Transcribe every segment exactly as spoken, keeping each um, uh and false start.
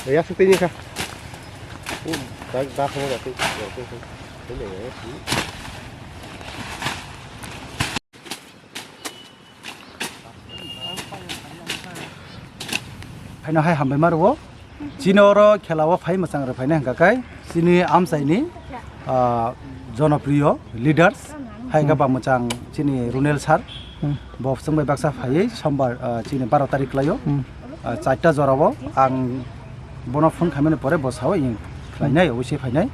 Ya sing tini kha. Dak dak mo dak. Phaino hai hambai ma rwo. Chini oro khela o phai mwchang rw phainai hwnkha khe chini amchaini, ah, jonopriyo leaders hai kha ba mwchang chini Runel sir. Hmm. Bo chwng bai baksa phaiwi sombar, ah, chini baro tarik kwlaio. Hmm. Ah, charta jorao ang bono phone khaimani pore bo sao ing khlainai, obviously phainai.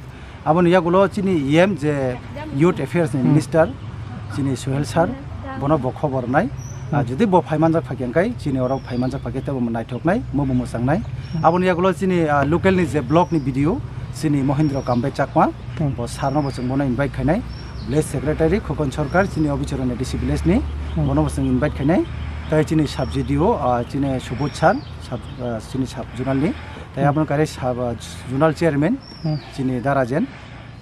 Aboni yagulo chini E M je Youth Affairs ni Hmm. Minister chini Suhel sir, bono bo khobor nai. Ah, Hmm. jodi bo phaimanjak phakhe hwnkhe chini oro phaimanjak phakhe tebo naithoknai, mo bo mwchangnai. Hmm. Aboni yagulo chini, ah, local ni je block ni B D O chini Mohindra Kambe Chakma, Hmm. bo sir no bo chwng bono invite khainai. Village Secretary Khokon Sarkar chini Obichoro ni D C village ni, Hmm. bono bo chwng invite khainai. Tai chini sub G D O, ah, chini Subodh sir, sub, ah, chini sub zonal ni. Tai Hmm. aboni kare sub, ah, zonal chairman, Hmm. chini Darajen,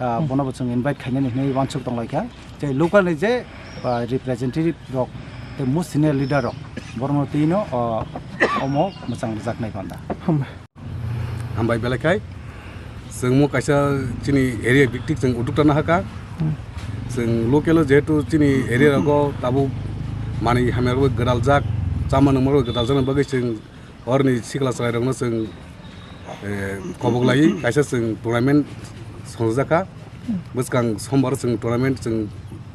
ah, Hmm. bono bo chwng invite khainani hinwi uansuk tonglaikha. Tei local ni je, ah, representative rok tei most senior leader rok borokno twi no, ah, omo mwchang rwjaknai panda. Hambai. Hambai belai khai. Chwng mo kaisa chini area biktik chwng uddukta nahaka. Hmm. Chwng local o jehetu chini area rogo tabuk manwi hamya rok gwdaljak, chama nungma rok gwdaljaknai bagwi chwng oroni sikla chwrairokno chwng, eh, kobok laiwi kaisa chwng tournament songjakha. Bwskang sombar chwng tournament chwng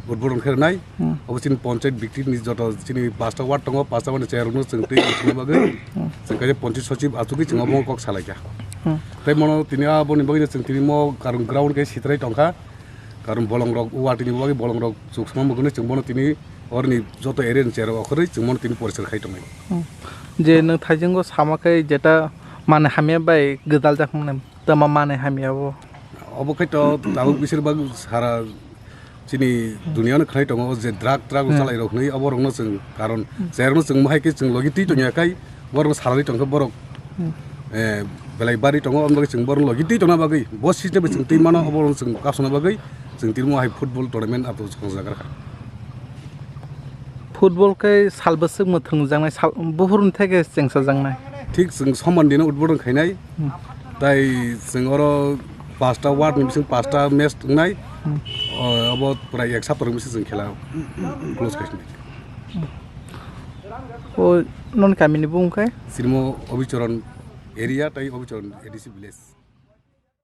udbodon khe rwnai. Hmm. Obo chini ponchayat biktik ni joto chini pasta ward tongo, pasta ward ni chair rokno chwng twi sini bagwi Hmm. chwng kaisa ponchayat sochib achugwi chwng obo kok salaikha. Hmm. Tei mono tini aboni bagwi chwng tini mo karon ground khe sitrai tongkha. Karon bolong rok, watini bagwi bolong rok chuk sama muguni chwng bono tini oroni joto area ni chair rok okhorwi chwng bono tini poriskar khai tongnai. Hmm. Je nwng thaijengo sama khe jeta mane hamya bai gwdaljak mane, tama mane hamya bo. Obo khai to tabuk bisir bag sara chini dunia no khnai tongo je drug, drug Hmm. chalai rok hwnwi obo rokno chwng karon Hmm. chair no chwng mohai khe chwng logi twi tongya khai borok salai tongkha borok Hmm. eh, belai bari tongo, omlogoi chwng borok logi twi tongna bagwi, bo system bai chwng twi mano, obo chwng kapsana bagwi chwng tini mo hai football tournament ato chwng jaga kha. Football khe sal bwswk mwthwng jaknai, sal, buphurni theke chengsa jaknai. Thik chwng soman dino udbodon khainai, Hmm. tai chwng oro pasta ward ni bising pasta match wngnai, Hmm. o, obo pura ek sapta ni bising chwng khela close khaisini. O, non kamini bung khe? Sirmo Obichoron area tai Obichoron A D C village.